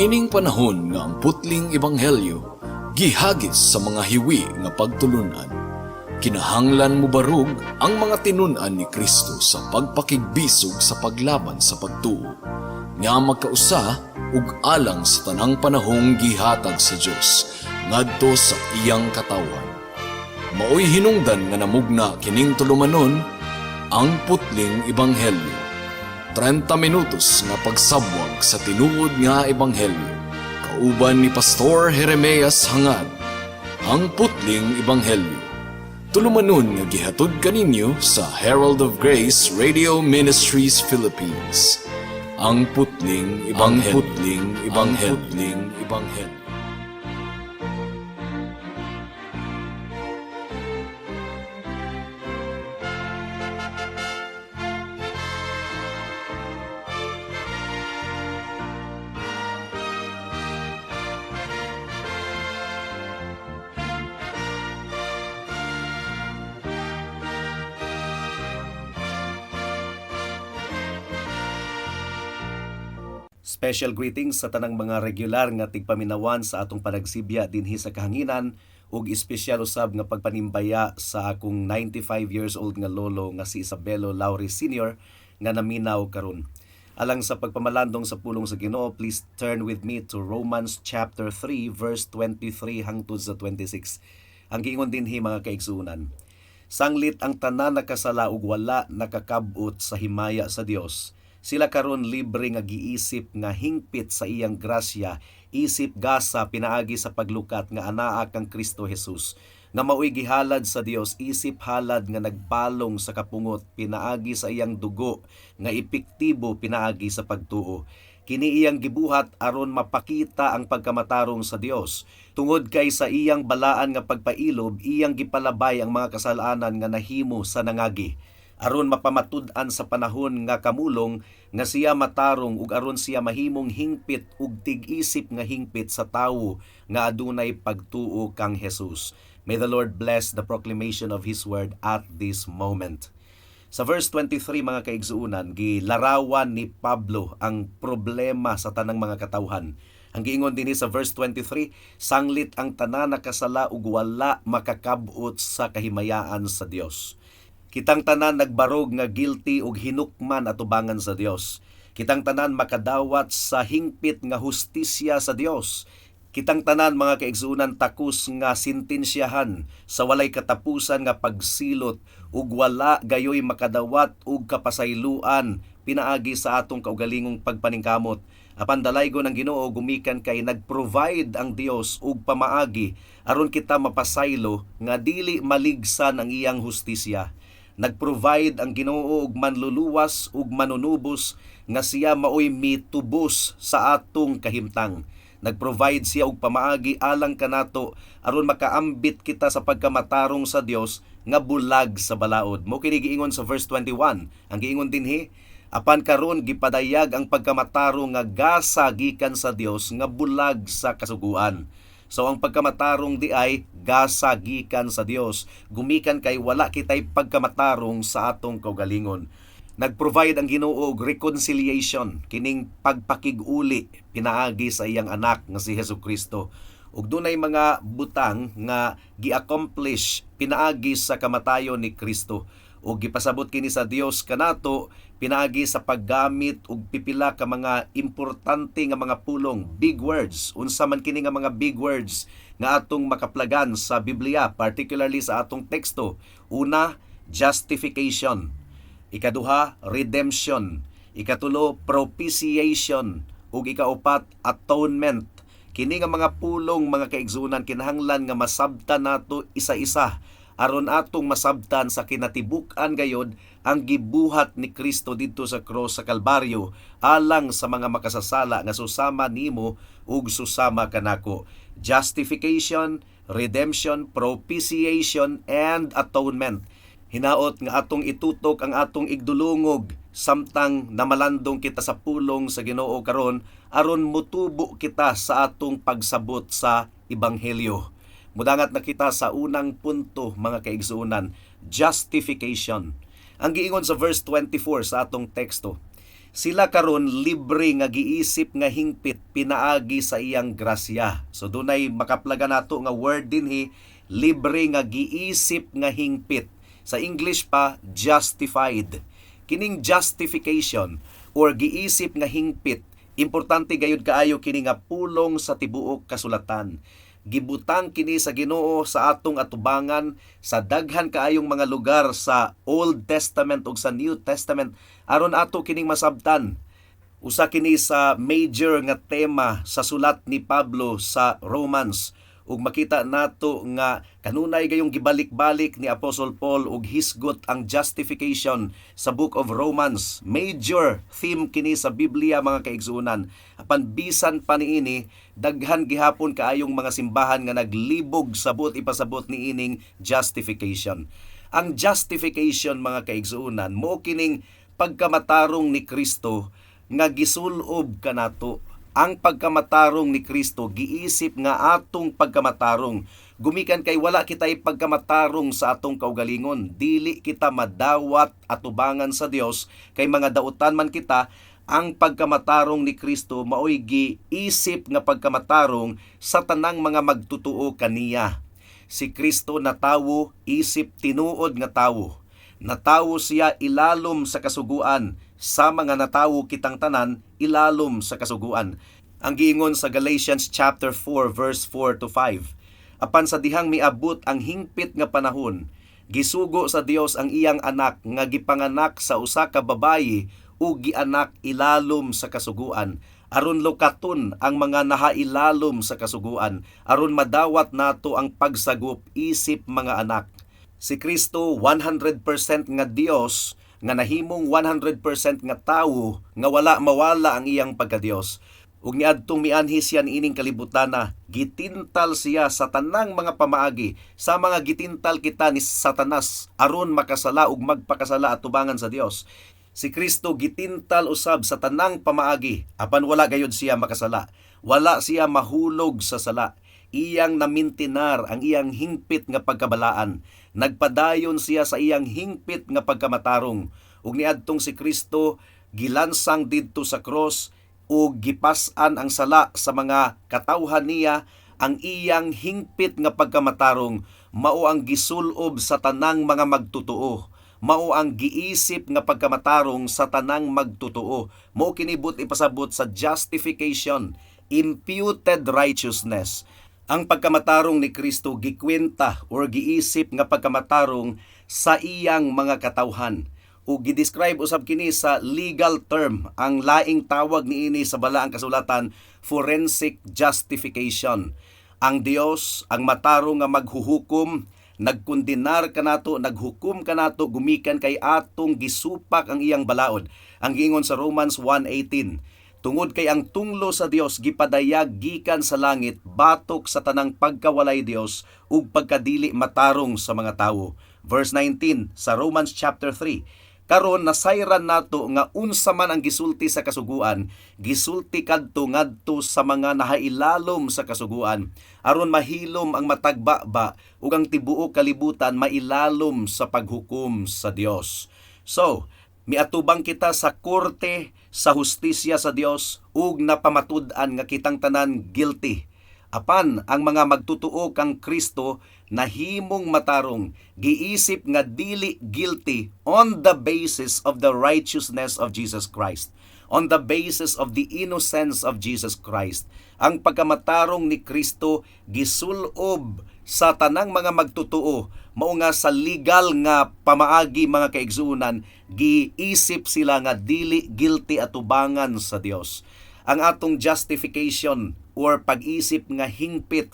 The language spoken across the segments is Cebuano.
Niining panahon nga ang putling ebanghelyo gihagis sa mga hiwi nga pagtulunan, kinahanglan mobarog ang mga tinun-an ni Kristo sa pagpakigbisog sa paglaban sa pagtuo nga magkausa ug alang sa tanang panahong gihatag sa Dios ngadto sa iyang katawhan. Maoy hinungdan nga namugna kining tulumanon, Ang Putling Ebanghelyo. 30 minutos nga pagsabwag sa tinuod nga ebanghelyo. Kauban ni Pastor Jeremias Hangad. Ang Putling Ebanghelyo. Tulumanon nga gihatod kaninyo sa Herald of Grace Radio Ministries Philippines. Ang Putling Ebanghelyo. Ang Putling Ebanghelyo. Ang Putling Ebanghelyo. Special greetings sa tanang mga regular nga tigpaminawan sa atong panagsibya dinhi sa kahanginan ug espesyal usab nga pagpanimbaya sa akong 95 years old nga lolo nga si Isabelo Lauri Sr. nga naminaw karon. Alang sa pagpamalandong sa pulong sa Ginoo, please turn with me to Romans chapter 3 verse 23 hangtod sa 26. Ang giingon dinhi, mga kaigsuonan: Sanglit ang tanan nakasala ug wala nakakab-ot sa himaya sa Dios, sila karon libre nga giisip nga hingpit sa iyang grasya, isip gasa pinaagi sa paglukat nga anaa kang Kristo Jesus, nga maoy gihalad sa Dios isip halad nga nagpalong sa kapungot pinaagi sa iyang dugo nga epektibo pinaagi sa pagtuo. Kini iyang gibuhat aron mapakita ang pagkamatarong sa Dios. Tungod kay sa iyang balaan nga pagpailob, iyang gipalabay ang mga kasalanan nga nahimo sa nangagi, aron mapamatud-an sa panahon nga kamulong nga siya matarong ug aron siya mahimong hingpit ug tig-isip nga hingpit sa tawo nga adunay pagtuo kang Jesus. May the Lord bless the proclamation of His word at this moment. Sa verse 23, mga kaigsuunan, gilarawan ni Pablo ang problema sa tanang mga katawhan. Ang giingon dinhi sa verse 23, sanglit ang tanan nakasala ug wala makakab-ot sa kahimayaan sa Dios. Kitang tanan nagbarog nga guilty ug hinukman atubangan sa Dios. Kitang tanan makadawat sa hingpit nga hustisya sa Dios. Kitang tanan, mga kaigsuonan, takos nga sentensyahan sa walay katapusan nga pagsilot ug wala gayoy makadawat og kapasayloan pinaagi sa atong kaugalingong pagpaningkamot. Apan dalaygon ang Ginoo gumikan kay nag-provide ang Dios og pamaagi aron kita mapasaylo nga dili maligsan ang iyang hustisya. Nag-provide ang Ginoo og manluluwas ug manunubos nga siya maoy mitubos sa atong kahimtang. Nag-provide siya og pamaagi alang kanato aron makaambit kita sa pagkamatarong sa Dios nga bulag sa balaod. Mao kini giingon sa verse 21. Ang giingon dinhi, apan karon gipadayag ang pagkamatarong nga gasa gikan sa Dios nga bulag sa kasuguan. So ang pagkamatarong di ay gasa gikan sa Dios, gumikan kay wala kitay pagkamatarong sa atong kaugalingon. Nag-provide ang Ginoo og reconciliation, kining pagpakig-uli pinaagi sa iyang anak nga si Hesus Kristo. Ug dunay mga butang nga gi-accomplish pinaagi sa kamatayon ni Kristo. Ug gipasabot kini sa Dios kanato pinaagi sa paggamit og pipila ka mga importante nga mga pulong, big words. Unsa man kini nga mga big words nga atong makaplagan sa Biblia, particularly sa atong teksto? Una, justification. Ikaduha, redemption. Ikatulo, propitiation. Ug ikaupat, atonement. Kini nga mga pulong, mga kaigsunan, kinahanglan nga masabtan nato isa-isa aron atong masabtan sa kinatibuk-an gayod ang gibuhat ni Kristo didto sa cross sa Kalbaryo alang sa mga makasasala nga susama nimo ug susama kanako. Justification, redemption, propitiation and atonement. Hinaot nga atong itutok ang atong igdulungog samtang namalandong kita sa pulong sa Ginoo karon aron mutubo kita sa atong pagsabot sa ebanghelyo. Mudangat na kita sa unang punto, mga kaigsuonan, justification. Ang giingon sa verse 24 sa atong teksto, Sila karon libre nga giisip nga hingpit pinaagi sa iyang grasya. So dunay makaplaga nato nga word dinhi, libre nga giisip nga hingpit. Sa English pa, justified. Kining justification or giisip nga hingpit, importante gayud kaayo kini nga pulong sa tibuok kasulatan. Gibutang kini sa Ginoo sa atong atubangan sa daghan kaayong mga lugar sa Old Testament ug sa New Testament aron ato kining masabtan. Usa kini sa major nga tema sa sulat ni Pablo sa Romans, ug makita nato nga kanunay gayong gibalik-balik ni Apostle Paul og hisgot ang justification sa Book of Romans. Major theme kini sa Biblia, mga kaigsuonan. Apan bisan pa niini, daghan gihapon kaayong mga simbahan nga naglibog sa buot ipasabot niining justification. Ang justification, mga kaigsuonan, mo kining pagkamatarong ni Kristo nga gisulob kanato. Ang pagkamatarong ni Kristo giisip nga atong pagkamatarong gumikan kay wala kitay pagkamatarong sa atong kaugalingon. Dili kita madawat atubangan sa Dios kay mga dautan man kita. Ang pagkamatarong ni Kristo maoy giisip nga pagkamatarong sa tanang mga magtutuo kaniya. Si Kristo natawo isip tinuod nga tawo. Natawo siya ilalom sa kasuguan, sama nga natawo kitang tanan ilalom sa kasuguan. Ang giingon sa Galatians chapter 4 verse 4 to 5. Apan sa dihang miabot ang hingpit nga panahon, gisugo sa Dios ang iyang anak nga gipanganak sa usa ka babayi ug gianak ilalom sa kasuguan, aron lukaton ang mga nahailalom sa kasuguan, aron madawat nato ang pagsagop isip mga anak. Si Kristo, 100% nga Dios nga nahimong 100% nga tawo nga wala mawala ang iyang pagkadiyos. Ug niadtong mianhi siya niining kalibutana, gitintal siya sa tanang mga pamaagi sa mga gitintal kita ni Satanas aron makasala ug magpakasala atubangan sa Dios. Si Kristo gitintal usab sa tanang pamaagi, apan wala gayud siya makasala. Wala siya mahulog sa sala. Iyang namintinar ang iyang hingpit nga pagkabalaan. Nagpadayon siya sa iyang hingpit nga pagkamatarong. Ug niadtong si Kristo gilansang didto sa cross ug gipas-an ang sala sa mga katawhan niya, ang iyang hingpit nga pagkamatarong mao ang gisulob sa tanang mga magtotoo. Mao ang giisip nga pagkamatarong sa tanang magtotoo. Mao kini buot ipasabot sa justification, imputed righteousness. Ang pagkamatarong ni Kristo gikwenta or giisip nga pagkamatarong sa iyang mga katawhan. Ug gidescribe usab kini sa legal term, ang laing tawag niini sa Balaang Kasulatan, forensic justification. Ang Dios, ang matarong nga maghuhukom, nagkundinar kanato, naghukom kanato gumikan kay atong gisupak ang iyang balaod. Ang giingon sa Romans 1:18, tungod kay ang tunglo sa Dios gipadayag gikan sa langit batok sa tanang pagkawalay Dios ug pagkadili matarong sa mga tawo. Verse 19 sa Romans chapter 3, karon nasayran nato nga unsa man ang gisulti sa kasuguan, gisulti kadto ngadto sa mga nahailalom sa kasuguan, aron mahilom ang matag baba ug ang tibuok kalibutan mailalom sa paghukom sa Dios. So, miatubang kita sa korte sa hustisya sa Dios ug napamatud-an nga kitang tanan guilty. Apan ang mga magtutuo kang Kristo nahimong matarong, giisip nga dili guilty on the basis of the righteousness of Jesus Christ, on the basis of the innocence of Jesus Christ. Ang pagkamatarong ni Kristo gisulob sa tanang mga magtutuo, mao nga sa legal nga pamaagi, mga kaigsuonan, giisip sila nga dili guilty atubangan sa Dios. Ang atong justification or pag-isip nga hingpit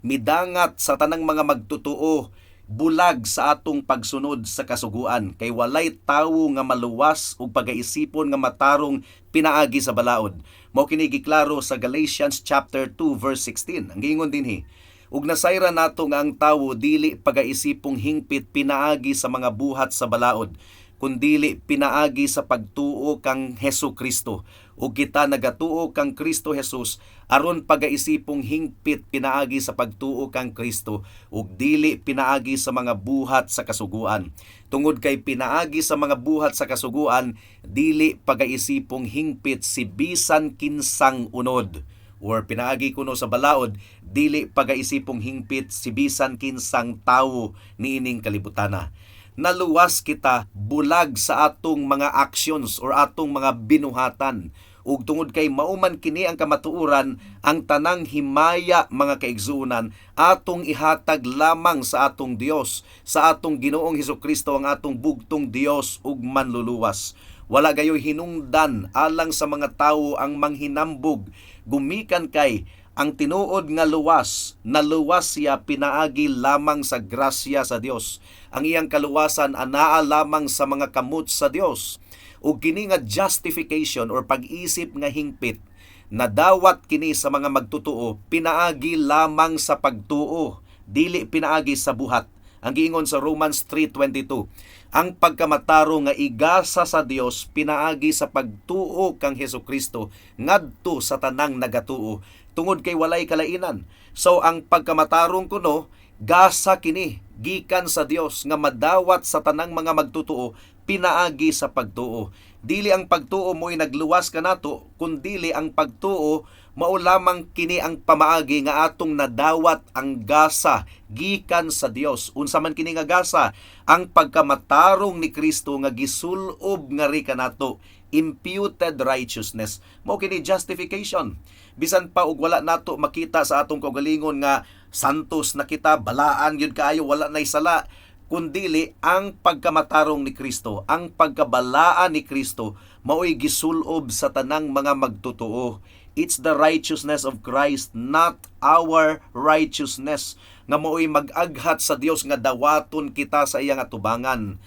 midangat sa tanang mga magtutuo bulag sa atong pagsunod sa kasuguan, kay walay tawo nga maluwas ug pagaisipon nga matarong pinaagi sa balaod. Mao kini giklaro sa Galatians chapter 2 verse 16. Ang giingon dinhi, ug nasayran nato nga ang tawo dili pagaisipong hingpit pinaagi sa mga buhat sa balaod, kundili pinaagi sa pagtuo kang Hesu Kristo. Ug kita nagatuo kang Kristo Jesus aron pagaisipong hingpit pinaagi sa pagtuo kang Kristo ug dili pinaagi sa mga buhat sa kasuguan. Tungod kay pinaagi sa mga buhat sa kasuguan, dili pagaisipong hingpit si bisan kinsang unod. Or pinaagi kuno sa balaod, dili pagaisipong hingpit si bisan kinsang tawo niining kalibutana. Naluwas kita bulag sa atong mga actions or atong mga binuhatan. Ug tungod kay mao man kini ang kamatuoran, ang tanang himaya, mga kaigsuonan, atong ihatag lamang sa atong Dios, sa atong Ginoong Hesukristo, ang atong bugtong Dios ug Manluluwas. Wala gayoy hinungdan alang sa mga tawo ang manghinambog gumikan kay ang tinuod nga luwas, naluwas siya pinaagi lamang sa grasya sa Dios. Ang iyang kaluwasan anaa lamang sa mga kamot sa Dios. Ug kini nga justification or pag-isip nga hingpit, nadawat kini sa mga magtutuo pinaagi lamang sa pagtuo, dili pinaagi sa buhat. Ang giingon sa Romans 3:22, ang pagkamataro nga igasa sa Dios pinaagi sa pagtuo kang Hesukristo ngadto sa tanang nagatuo, tungod kay walay kalainan. So ang pagkamatarong kuno, gasa kini gikan sa Dios nga madawat sa tanang mga magtutuo pinaagi sa pagtuo. Dili ang pagtuo mo'y nagluwas kanato, kundili ang pagtuo mao lamang kini ang pamaagi nga atong nadawat ang gasa gikan sa Dios. Unsa man kini nga gasa? Ang pagkamatarong ni Kristo nga gisulob ngari kanato, imputed righteousness. Mao kini justification. Bisan pa og wala nato makita sa atong kaugalingon nga santos na kita, balaan gyud kaayo, wala nay sala, kundili ang pagkamatarong ni Kristo, ang pagkabalaan ni Kristo, mao'y gisulob sa tanang mga magtotoo. It's the righteousness of Christ, not our righteousness, nga mao'y mag-aghat sa Dios nga dawaton kita sa iyang atubangan.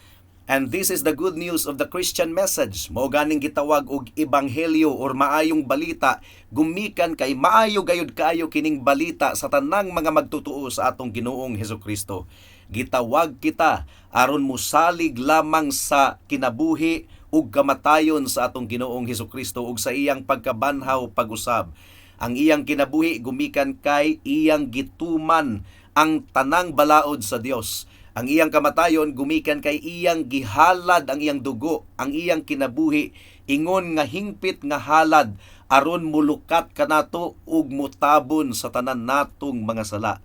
And this is the good news of the Christian message. Mao ganing gitawag og ebanghelyo or maayong balita gumikan kay maayo gayud kaayo kining balita sa tanang mga magtutuo sa atong Ginoong Hesukristo. Gitawag kita aron mosalig lamang sa kinabuhi ug kamatayon sa atong Ginoong Hesukristo ug sa iyang pagkabanhaw pag-usab. Ang iyang kinabuhi gumikan kay iyang gituman ang tanang balaod sa Dios. Ang iyang kamatayon gumikan kay iyang gihalad ang iyang dugo, ang iyang kinabuhi ingon nga hingpit nga halad aron mulukat kanato ug mutabon sa tanan natong mga sala.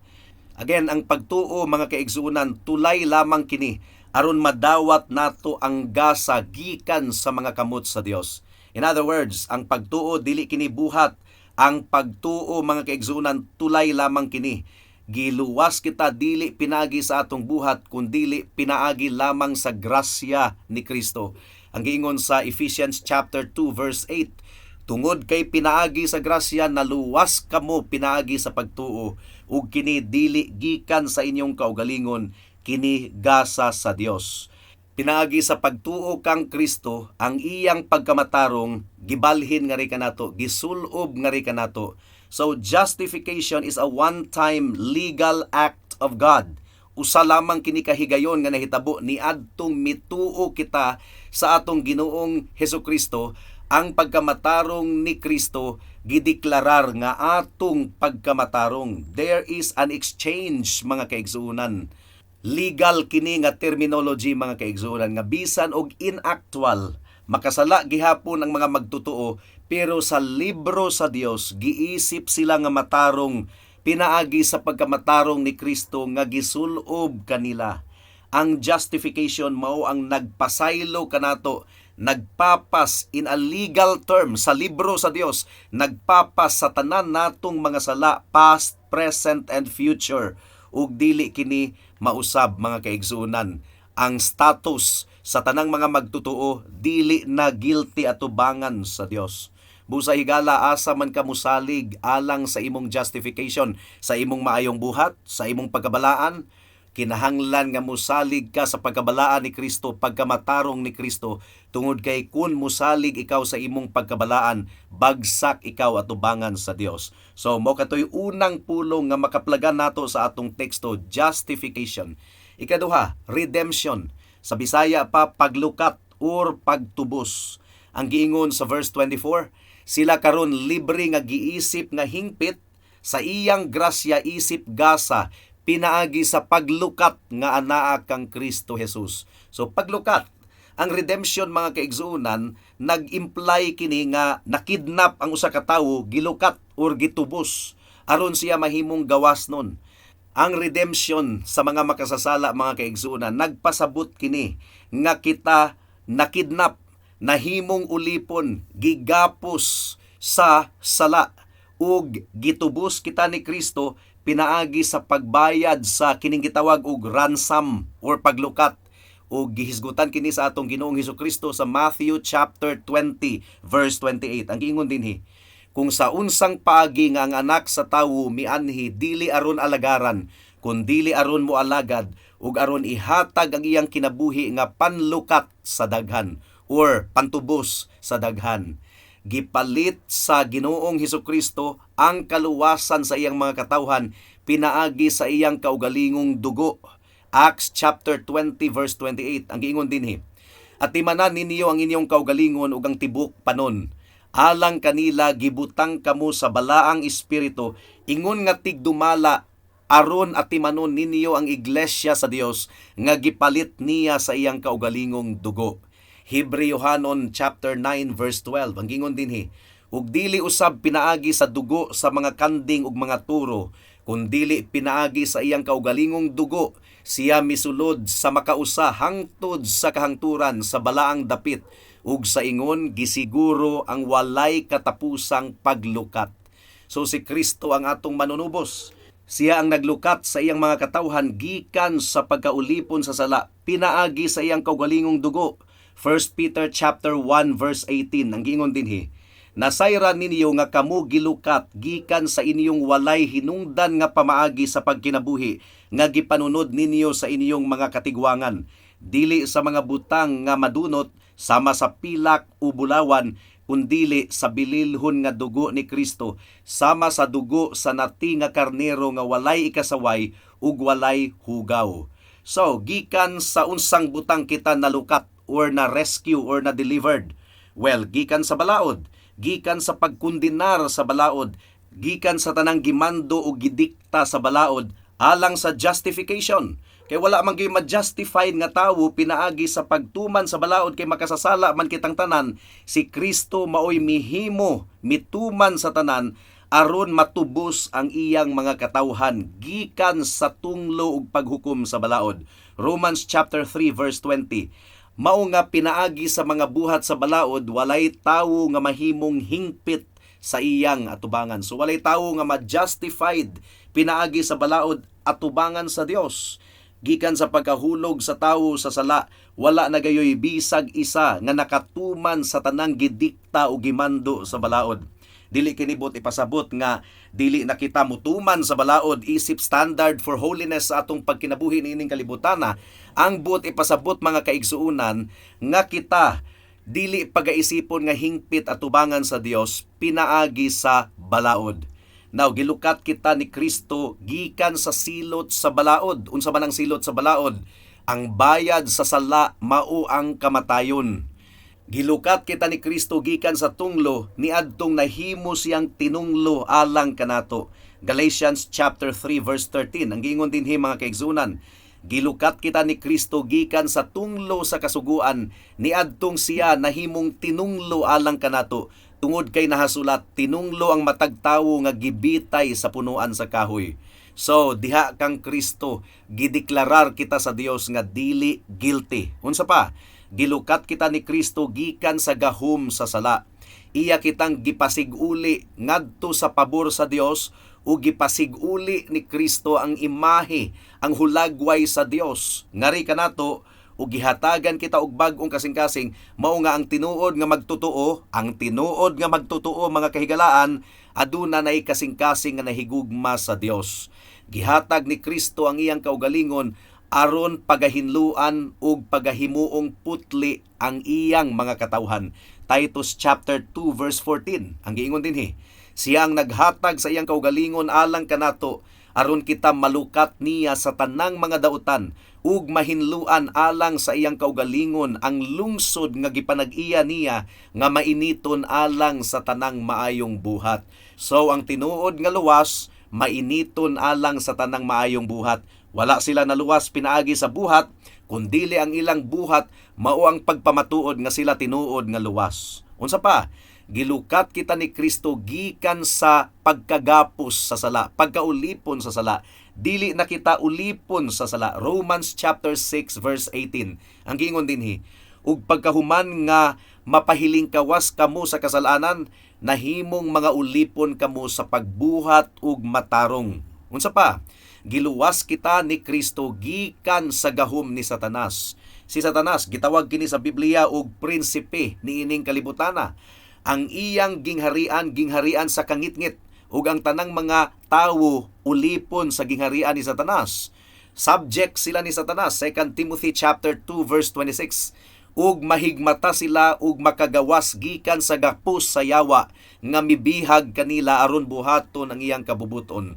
Again, ang pagtuo, mga kaigsuonan, tulay lamang kini aron madawat nato ang gasa gikan sa mga kamot sa Dios. In other words, ang pagtuo dili kini buhat. Ang pagtuo, mga kaigsuonan, tulay lamang kini. Giluwas kita dili pinaagi sa atong buhat, kundili pinaagi lamang sa grasya ni Kristo. Ang giingon sa Ephesians chapter 2 verse 8, tungod kay pinaagi sa grasya naluwas kamo pinaagi sa pagtuo, ug kini dili gikan sa inyong kaugalingon, kini gasa sa Dios. Pinaagi sa pagtuo kang Kristo, ang iyang pagkamatarong gibalhin ngari kanato, gisulob ngari kanato. So justification is a one-time legal act of God. Usa lamang kini kahigayon nga nahitabo niadtong mituo kita sa atong Ginoong Hesukristo. Ang pagkamatarong ni Kristo gideklarar nga atong pagkamatarong. There is an exchange, mga kaigsuonan. Legal kini nga terminology, mga kaigsuonan, nga bisan og inactual, makasala gihapon ang mga magtotoo, pero sa libro sa Dios giisip sila nga matarong pinaagi sa pagkamatarong ni Kristo nga gisulob kanila. Ang justification mao ang nagpasaylo kanato, nagpapas in a legal term sa libro sa Dios, nagpapas sa tanan natong mga sala, past, present and future. Ug dili kini mausab, mga kaigsuonan. Ang status sa tanang mga magtotoo, dili na guilty atubangan sa Dios. Busa higala, asa man ka musalig alang sa imong justification? Sa imong maayong buhat, sa imong pagkabalaan? Kinahanglan nga musalig ka sa pagkabalaan ni Kristo, pagkamatarong ni Kristo, tungod kay kun musalig ikaw sa imong pagkabalaan, bagsak ikaw atubangan sa Dios. So mao katoy unang pulong nga makaplagan nato sa atong teksto, justification. Ikaduha, redemption. Sa Bisaya pa, paglukat or pagtubos. Ang giingon sa verse 24, Sila karon libre nga giisip nga hingpit sa iyang grasya isip gasa pinaagi sa paglukat nga anaa kang Kristo Jesus. So paglukat, ang redemption, mga kaigsuonan, nag-imply kini nga nakidnap ang usa ka tawo, gilukat or gitubos aron siya mahimong gawas nun. Ang redemption sa mga makasasala, mga kaigsuonan, nagpasabot kini nga kita nakidnap, nahimong ulipon, gigapos sa sala ug gitubos kita ni Kristo pinaagi sa pagbayad sa kining gitawag og ransom or paglukat, ug gihisgutan kini sa atong Ginoong Hesukristo sa Matthew chapter 20 verse 28. Ang giingon dinhi, "Kung sa unsang paagi nga ang Anak sa Tawo mianhi dili aron alagaran, kundili aron moalagad ug aron ihatag ang iyang kinabuhi nga panlukat sa daghan or pantubos sa daghan." Gipalit sa Ginoong Hesukristo ang kaluwasan sa iyang mga katawhan pinaagi sa iyang kaugalingong dugo. Acts chapter 20 verse 28. Ang giingon dinhi, "Atimanan ninyo ang inyong kaugalingon ug ang tibok panon. Alang kanila gibutang kamo sa Balaang Espiritu ingon nga tigdumala aron atimanon ninyo ang iglesia sa Dios nga gipalit niya sa iyang kaugalingong dugo." Hebreohanon chapter 9 verse 12. Ang giingon dinhi, "Ug dili usab pinaagi sa dugo sa mga kanding ug mga turo, kundili pinaagi sa iyang kaugalingong dugo siya misulod sa makausa hangtod sa kahangturan sa balaang dapit, ug sa ingon gisiguro ang walay katapusang paglukat." So si Kristo ang atong manunubos. Siya ang naglukat sa iyang mga katawhan gikan sa pagkaulipon sa sala pinaagi sa iyang kaugalingong dugo. 1 Peter chapter 1 verse 18. Ang giingon dinhi, "Nasayran ninyo nga kamo gilukat gikan sa inyong walay hinungdan nga pamaagi sa pagkinabuhi nga gipanunod ninyo sa inyong mga katigwangan, dili sa mga butang nga madunot sama sa pilak o bulawan, kundili sa bililhon nga dugo ni Kristo, sama sa dugo sa nati nga karnero nga walay ikasaway ug walay hugaw." So, gikan sa unsang butang kita nalukat or na rescue or na delivered? Well, gikan sa balaod, gikan sa pagkundinar sa balaod, gikan sa tanang gimando o gidikta sa balaod alang sa justification. Kay wala man gyud ma-justified nga tawo pinaagi sa pagtuman sa balaod kay makasasala man kitang tanan. Si Kristo maoy mihimo, mituman sa tanan aron matubos ang iyang mga katawhan gikan sa tunglo ug paghukom sa balaod. Romans chapter 3 verse 20. Mao nga pinaagi sa mga buhat sa balaod, walay tawo nga mahimong hingpit sa iyang atubangan. So walay tawo nga ma-justified pinaagi sa balaod atubangan sa Dios. Gikan sa pagkahulog sa tawo sa sala, wala na gayoy bisag isa nga nakatuman sa tanang gidikta o gimando sa balaod. Dili kini buot ipasabot nga dili na kita mutuman sa balaod isip standard for holiness sa atong pagkinabuhi niining kalibutana. Ang buot ipasabot, mga kaigsuonan, nga kita dili pagaisipon nga hingpit atubangan sa Dios pinaagi sa balaod. Now, gilukat kita ni Kristo gikan sa silot sa balaod. Unsa man ang silot sa balaod? Ang bayad sa sala mao ang kamatayon. Gilukat kita ni Kristo gikan sa tunglo niadtong nahimo siyang tinunglo alang kanato. Galatians chapter 3 verse 13. Ang giingon dinhi, mga kaigsuonan, "Gilukat kita ni Kristo gikan sa tunglo sa kasuguan niadtong siya nahimong tinunglo alang kanato, tungod kay nahasulat, tinunglo ang matag tawo nga gibitay sa punuan sa kahoy." So diha kang Kristo gideklarar kita sa Dios nga dili guilty. Unsa pa? Gilukat kita ni Kristo gikan sa gahom sa sala. Iya kitang gipasiguli ngadto sa pabor sa Dios ug gipasiguli ni Kristo ang imahe, ang hulagway sa Dios. Ngari kanato ug gihatagan kita og bag-ong kasing-kasing, mao nga ang tinuod nga magtotoo, ang tinuod nga magtotoo, mga kahigalaan, aduna nay kasing-kasing nga nahigugma sa Dios. Gihatag ni Kristo ang iyang kaugalingon aron pagahinluan ug pagahimuong putli ang iyang mga katawhan. Titus chapter 2 verse 14. Ang giingon dinhi, "Siya ang naghatag sa iyang kaugalingon alang kanato aron kita malukat niya sa tanang mga dautan ug mahinluan alang sa iyang kaugalingon ang lungsod nga gipanag-iya niya nga mainiton alang sa tanang maayong buhat. So ang tinuod nga luwas mainiton alang sa tanang maayong buhat. Wala sila naluwas pinaagi sa buhat, kundili ang ilang buhat mao ang pagpamatuod nga sila tinuod nga luwas. Unsa pa? Gilukat kita ni Kristo gikan sa pagkagapos sa sala, pagkaulipon sa sala. Dili na kita ulipon sa sala. Romans chapter 6 verse 18. Ang giingon dinhi, ug pagkahuman nga mapahiling kawas kamo sa kasalanan, nahimong mga ulipon kamo sa pagbuhat ug matarong. Unsa pa? Giluwas kita ni Kristo gikan sa gahom ni Satanas. Si Satanas gitawag kini sa Biblia og prinsipe niining kalibutana. Ang iyang gingharian, gingharian sa kangitngit, ug ang tanang mga tawo ulipon sa gingharian ni Satanas. Subject sila ni Satanas. 2 Timothy chapter 2 verse 26. Ug mahigmata sila ug makagawas gikan sa gapos sa yawa nga mibihag kanila aron buhaton ang iyang kabubuton.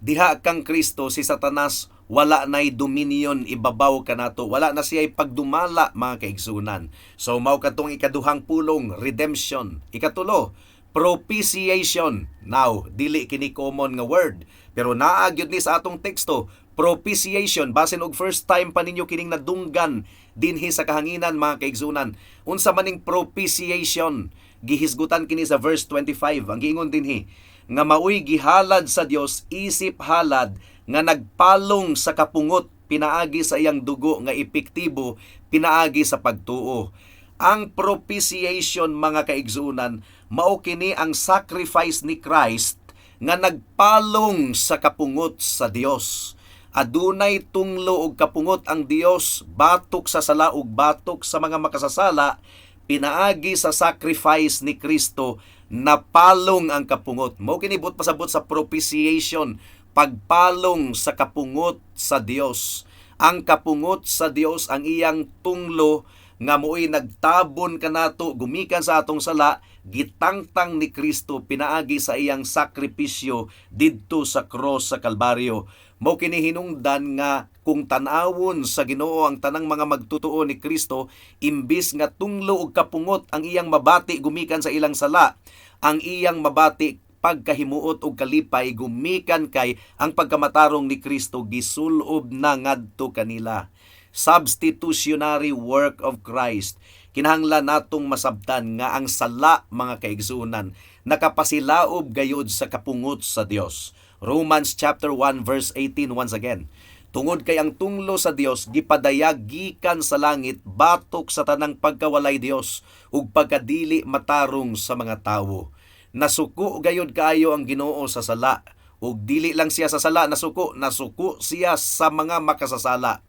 Diha kang Kristo, si Satanas wala na'y dominion ibabaw kanato. Wala na siya pagdumala, mga kaigsunan. So mao katong ikaduhang pulong, redemption. Ikatulo, propitiation. Now, dili kini common nga word, pero naa gyud ni sa atong teksto, propitiation. Basin og first time pa ninyo kining nadunggan dinhi sa kahanginan, mga kaigsunan. Unsa maning propitiation? Gihisgutan kini sa verse 25. Ang giingon dinhi, nga maoy gihalad sa Dios isip halad nga nagpalong sa kapungot pinaagi sa iyang dugo nga epektibo pinaagi sa pagtuo. Ang propitiation, mga kaigsunan, mao kini ang sacrifice ni Christ nga nagpalong sa kapungot sa Dios. Adunay tunglo og kapungot ang Dios batok sa sala ug batok sa mga makasasala. Pinaagi sa sacrifice ni Kristo, napalong ang kapungot. Mao kini buot pasabot sa propitiation, pagpalong sa kapungot sa Dios. Ang kapungot sa Dios, ang iyang tunglo nga mo'y nagtabon kanato gumikan sa atong sala, gitangtang ni Kristo pinaagi sa iyang sakripisyo didto sa cross sa Kalbaryo. Mao kini hinungdan nga kung tan-awon sa Ginoo ang tanang mga magtutuo ni Kristo, imbis nga tunglo og kapungot ang iyang mabati gumikan sa ilang sala, ang iyang mabati pagkahimuot og kalipay gumikan kay ang pagkamatarong ni Kristo gisulob na ngadto kanila. Substitutionary work of Christ. Kinahanglan natong masabtan nga ang sala, mga kaigsuonan, nakapasilaob gayud sa kapungot sa Dios. Romans chapter 1 verse 18 once again. Tungod kay ang tunglo sa Dios gipadayag gikan sa langit batok sa tanang pagkawalay Dios ug pagkadili matarong sa mga tawo. Nasuko gayud kaayo ang Ginoo sa sala, ug dili lang siya sa sala nasuko, nasuko siya sa mga makasasala.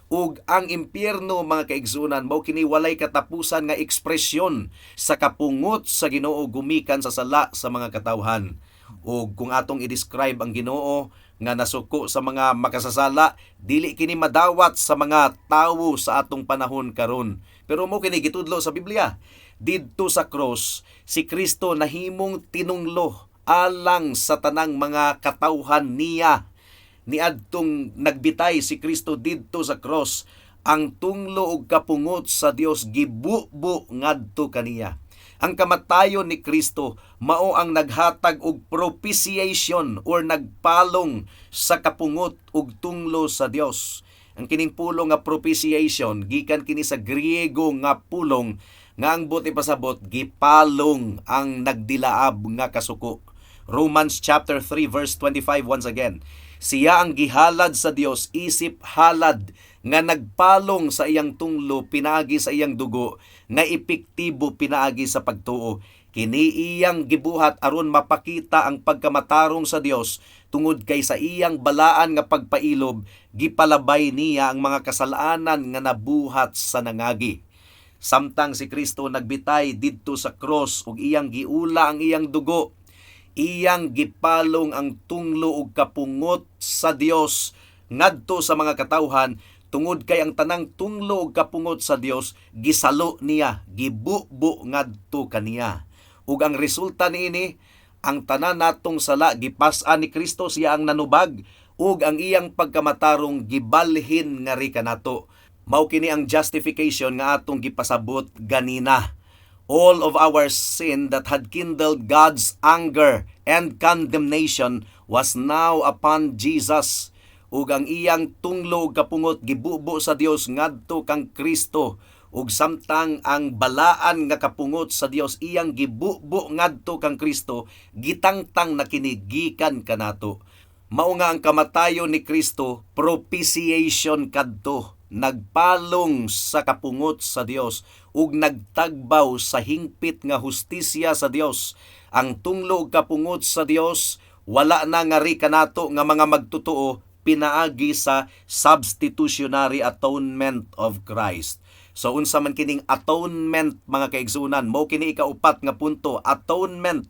Ug ang impyerno, mga kaigsunan, mao kini walay katapusan nga ekspresyon sa kapungot sa Ginoo gumikan sa sala sa mga katawhan. Ug kung atong i-describe ang Ginoo nga nasuko sa mga makasasala, dili kini madawat sa mga tawo sa atong panahon karon. Pero mao kini gitudlo sa Biblia. Didto sa cross, si Kristo nahimong tinunglo alang sa tanang mga katawhan niya. Niadtong nagbitay si Kristo didto sa cross, ang tunglo og kapungot sa Dios gibubo ngadto kaniya. Ang kamatayon ni Kristo mao ang naghatag og propitiation or nagpalong sa kapungot og tunglo sa Dios. Ang kining pulong nga propitiation gikan kini sa Griego nga pulong nga ang buot ipasabot gipalong ang nagdilaab nga kasuko. Romans chapter 3 verse 25 once again. Siya ang gihalad sa Dios isip halad nga nagpalong sa iyang tunglo pinaagi sa iyang dugo nga epektibo pinaagi sa pagtuo. Kini iyang gibuhat aron mapakita ang pagkamatarong sa Dios tungod kay sa iyang balaan nga pagpailob gipalabay niya ang mga kasalanan nga nabuhat sa nangagi. Samtang si Kristo nagbitay didto sa cross ug iyang giula ang iyang dugo, iyang gipalong ang tunglo ug kapungot sa Dios ngadto sa mga katawhan tungod kay ang tanang tunglo ug kapungot sa Dios gisalo niya, gibubo ngadto kaniya. Ug ang resulta niini, Ang tanan natong sala gipas-an ni Kristo, siya ang nanubag ug ang iyang pagkamatarong gibalhin ngari kanato. Mao kini ang justification nga atong gipasabot ganina. All of our sin that had kindled God's anger and condemnation was now upon Jesus. Ug ang iyang tunglo ug kapungot gibubo sa Dios ngadto kang Kristo. Ug samtang ang balaan nga kapungot sa Dios iyang gibubo ngadto kang Kristo, gitangtang na kini gikan kanato. Mao nga ang kamatayon ni Kristo, propitiation kadto, nagpalong sa kapungot sa Dios ug nagtagbaw sa hingpit nga hustisya sa Dios. Ang tunglo ug kapungot sa Dios wala na ngari kanato nga mga magtotoo pinaagi sa substitutionary atonement of Christ. So unsa man kining atonement, mga kaigsunan? Mao kini ikaupat nga punto, atonement.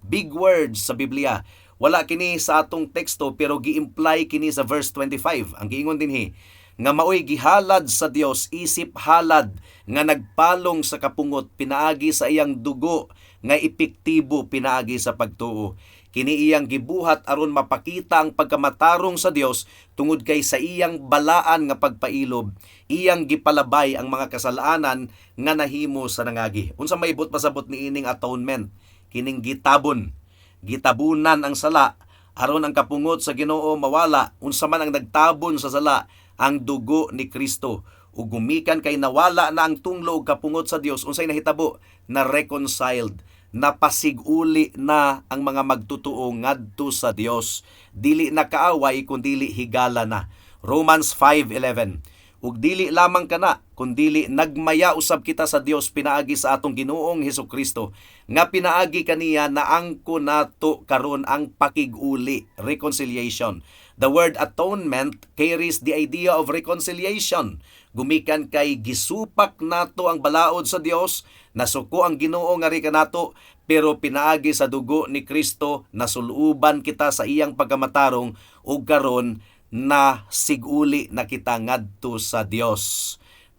Big words sa Biblia. Wala kini sa atong teksto pero gi-imply kini sa verse 25. Ang giingon dinhi nga maoy gihalad sa Dios isip halad nga nagpalong sa kapungot pinaagi sa iyang dugo nga epektibo pinaagi sa pagtuo. Kini iyang gibuhat aron mapakita ang pagkamatarong sa Dios tungod kay sa iyang balaan nga pagpailob iyang gipalabay ang mga kasalanan nga nahimo sa nangagi. Unsa may buot pasabot niining atonement? Kining gitabon. Gitabunan ang sala aron ang kapungot sa Ginoo mawala. Unsa man ang nagtabon sa sala? Ang dugo ni Kristo. Ug gumikan kay nawala na ang tunglo ug kapungot sa Dios, unsay nahitabo? Na reconciled, napasiguli na ang mga magtotoo ngadto sa Dios. Dili na kaaway kundili higala na. Romans 5:11. Ug dili lamang kana, kundili nagmaya usab kita sa Dios pinaagi sa atong Ginoong Hesukristo, nga pinaagi kaniya naangko nato karon ang pakig-uli, reconciliation. The word atonement carries the idea of reconciliation. Gumikan kay gisupak nato ang balaod sa Dios, nasuko ang Ginoo ngari kanato, pero pinaagi sa dugo ni Kristo nasuluban kita sa iyang pagkamatarong ug karon na siguli na kita ngadto sa Dios.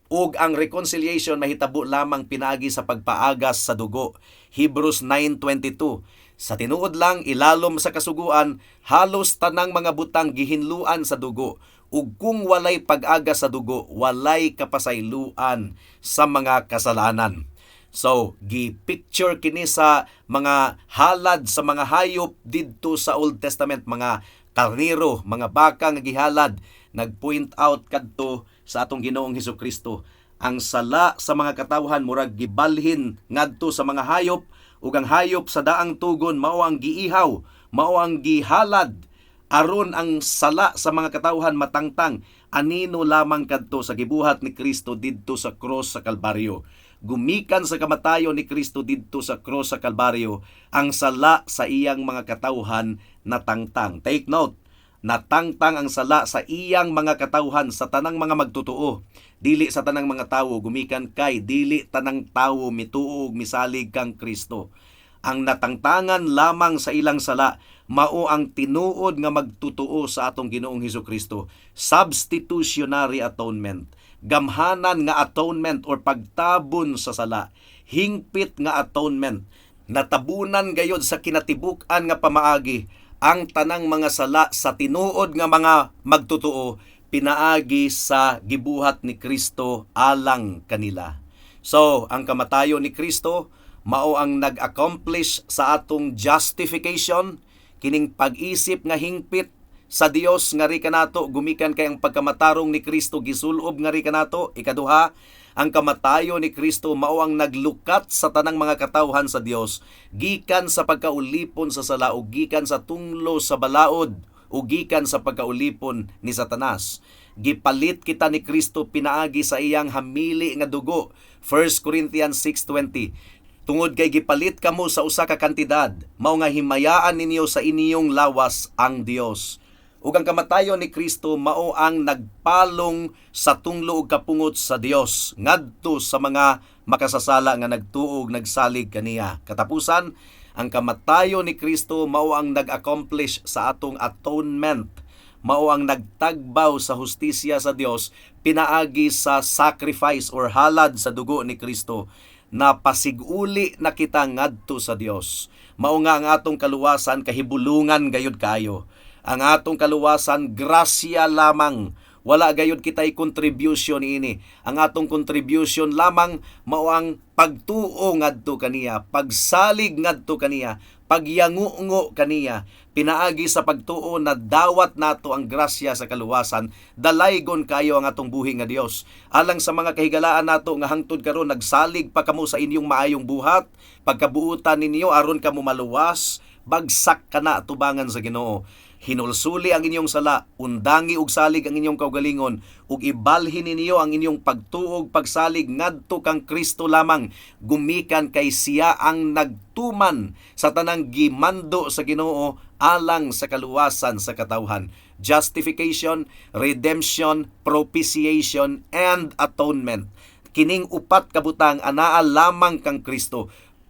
Ug ang reconciliation mahitabo lamang pinaagi sa pagpaagas sa dugo. Hebrews 9:22. Sa tinuod lang, ilalom sa kasuguan, halos tanang mga butang gihinluan sa dugo. Ug kung walay pag-agas sa dugo, walay kapasayloan sa mga kasalanan. So, gi-picture kini sa mga halad sa mga hayop didto sa Old Testament, mga karnero, mga baka nga gihalad, nag-point out kadto sa atong Ginoong Hesukristo. Ang sala sa mga katawhan murag gibalhin ngadto sa mga hayop, ug ang hayop sa daang tugon mao ang giihaw, mao ang gihalad aron ang sala sa mga katawhan matangtang anino lamang kadto sa gibuhat ni Kristo didto sa cross sa Kalbaryo. Gumikan sa kamatayon ni Kristo didto sa cross sa Kalbaryo, ang sala sa iyang mga katawhan natangtang. Take note, natangtang ang sala sa iyang mga katawhan, sa tanang mga magtotoo, dili sa tanang mga tawo, gumikan kay dili tanang tawo mituo ug misalig kang Kristo. Ang natangtangan lamang sa ilang sala mao ang tinuod nga magtotoo sa atong Ginoong Hesukristo. Substitutionary atonement, gamhanan nga atonement or pagtabon sa sala, hingpit nga atonement. Natabunan gayod sa kinatibuk-an nga pamaagi ang tanang mga sala sa tinuod nga mga magtotoo pinaagi sa gibuhat ni Kristo alang kanila. So, ang kamatayon ni Kristo mao ang nag-accomplish sa atong justification, kining pag-isip nga hingpit sa Dios ngari kanato gumikan kay ang pagkamatarong ni Kristo gisulob ngari kanato. Ikaduha, ang kamatayon ni Kristo mao ang naglukat sa tanang mga katawhan sa Dios gikan sa pagkaulipon sa sala ug gikan sa tunglo sa balaod ug gikan sa pagkaulipon ni Satanas. Gipalit kita ni Kristo pinaagi sa iyang hamili nga dugo. 1 Corinthians 6:20. Tungod kay gipalit kamo sa usa ka kantidad, mao nga himayaan ninyo sa inyong lawas ang Dios. Ug ang kamatayon ni Kristo mao ang nagpalong sa tunglo ug kapungot sa Dios ngadto sa mga makasasala nga nagtuo ug nagsalig kaniya. Katapusan, ang kamatayon ni Kristo mao ang nag-accomplish sa atong atonement, mao ang nagtagbaw sa hustisya sa Dios pinaagi sa sacrifice or halad sa dugo ni Kristo. Napasiguli na kita ngadto sa Dios. Mao nga ang atong kaluwasan kahibulungan gayud kayo. Ang atong kaluwasan, grasya lamang. Wala gayud kitay contribution ini. Ang atong contribution lamang mao ang pagtuo ngadto kaniya, pagsalig ngadto kaniya, pagyangungo kaniya. Pinaagi sa pagtuo na dawat nato ang grasya sa kaluwasan, dalaygon kayo ang atong buhi nga Dios. Alang sa mga kahigalaan nato nga hangtod karon nagsalig pa kamo sa inyong maayong buhat, pagkabuutan ninyo aron kamo maluwas, bagsak kana tubangan sa Ginoo. Hinulsuli ang inyong sala, undangi og salig ang inyong kaugalingon, ug ibalhin ninyo ang inyong pagtuog pagsalig ngadto kang Kristo lamang, gumikan kay siya ang nagtuman sa tanang gimando sa Ginoo alang sa kaluwasan sa katawhan. Justification, redemption, propitiation, and atonement. Kining upat ka butang anaa lamang kang Kristo.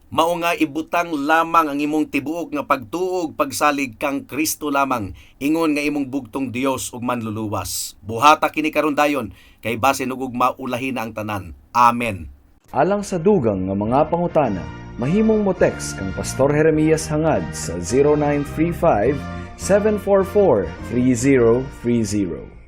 Mao nga ibutang lamang ang imong tibuok nga pagtuog pagsalig kang Kristo lamang, ingon nga imong bugtong Dios ug Manluluwas. Buhata kini karon dayon, kay basin ug ugma ulahi na ang tanan. Amen. Alang sa dugang nga mga pangutana, mahimong mo text kang Pastor Jeremias Hangad sa 0935 744 3030.